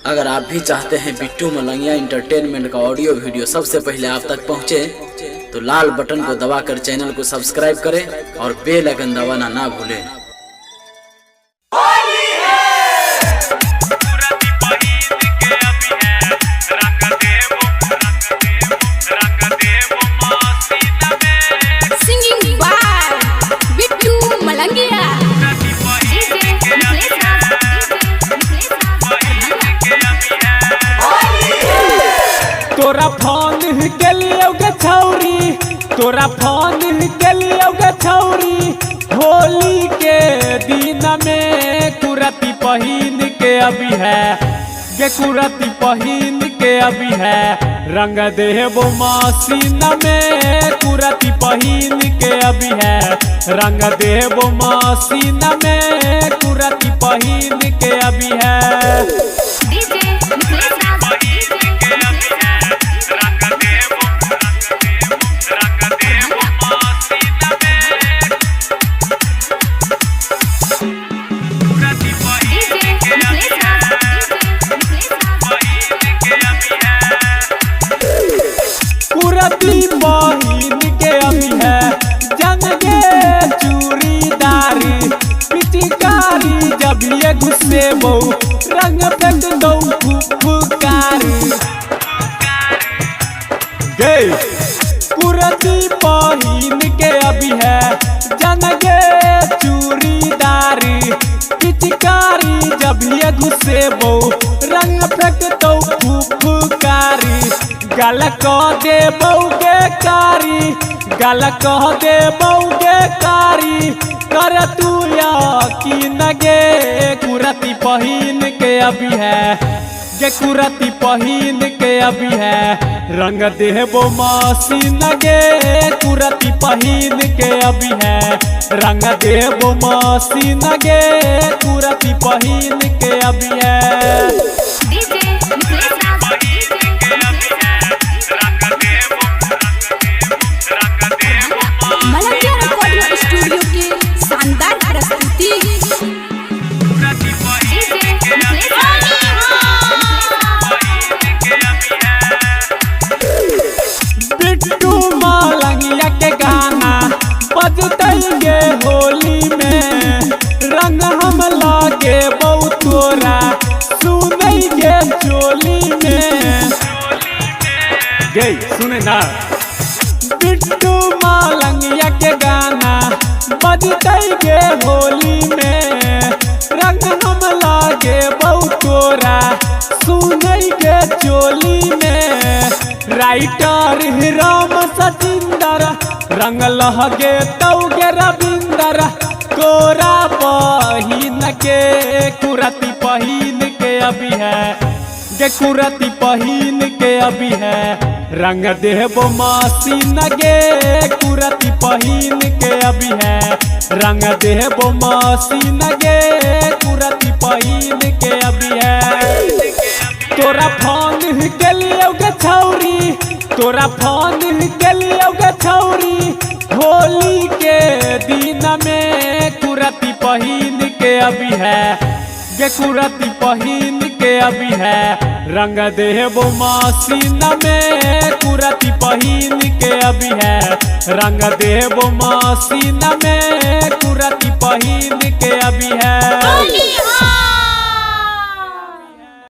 अगर आप भी चाहते हैं बिट्टू मलंगिया इंटरटेनमेंट का ऑडियो वीडियो सबसे पहले आप तक पहुंचे, तो लाल बटन को दबाकर चैनल को सब्सक्राइब करें और बेल आइकन दबाना ना भूलें। Singing by Bittu Malangia. DJ Niklesh Raj, DJ Niklesh Raj. तोरा फोन के लिए गे छौरी, तोरा फोन के लिए गे छौरी, होली के दिन में कुरती पहिन के अभी है गे, कुरती पहिन के अभी है, रंग देबो मसीन में, कुरती पहिन के अभी है, रंग देबो मसीन में, कुरती पहिन के अभी है। DJ Niklesh Raj, DJ Niklesh Raj. DJ Niklesh Raj, DJ Niklesh Raj. कुरती पहिन के अभी है, जंग गे चूड़ीदारी पिचकारी, जब ये गुस्से बहु रंग फेंक दो फुफकारी गे। कुरती पहिन के अभी है, जंग गे चूड़ीदारी पिचकारी, जब ये गुस्से बहु रंग फेंक दो फुफकारी, गल कह दे बउगे कारी, गल कह दे बउगे कारी, कर तू यकीन गे, कुरती पहिन के अभी है गे, कुरती पहिन के अभी है, रंग देबो मसीन गे, कुरती पहिन के अभी है, रंग देबो मसीन गे, कुरती पहिन के अभी है। DJ Niklesh Raj, DJ Niklesh Raj. Malangia recording studio की शानदार प्रस्तुति। DJ Niklesh Raj. Bittu Malangiya के गाना बजतै गे होली में, रंग हम लागे बहु तोरा सुनै गे चोली में गे, सुने ना। बिट्टू मलंगिया के गाना बजतै गे होली में, रंग हम लागे बहु तोरा सुनै गे चोली में, राइटर राम सचिंदर रंग लहगे तौगे रविंदर, तोरा बहिन के कुरती पहिन के अभी है गे, कुरती पहिन के अभी है, रंग देबो मसीन गे, कुरती पहिन के अभी है, रंग देबो मसीन गे, कुरती पहिन के अभी है। तोरा फोन के लिए गे छौरी, तोरा फोन के लिए गे छौरी, होली के दिन में कुरती पहिन के अभी है गे, कुरती पहिन के अभी है, रंग देबो मसीन में, कुरती पहिन के अभी है, रंग देबो मसीन में, कुरती पहिन के अभी है।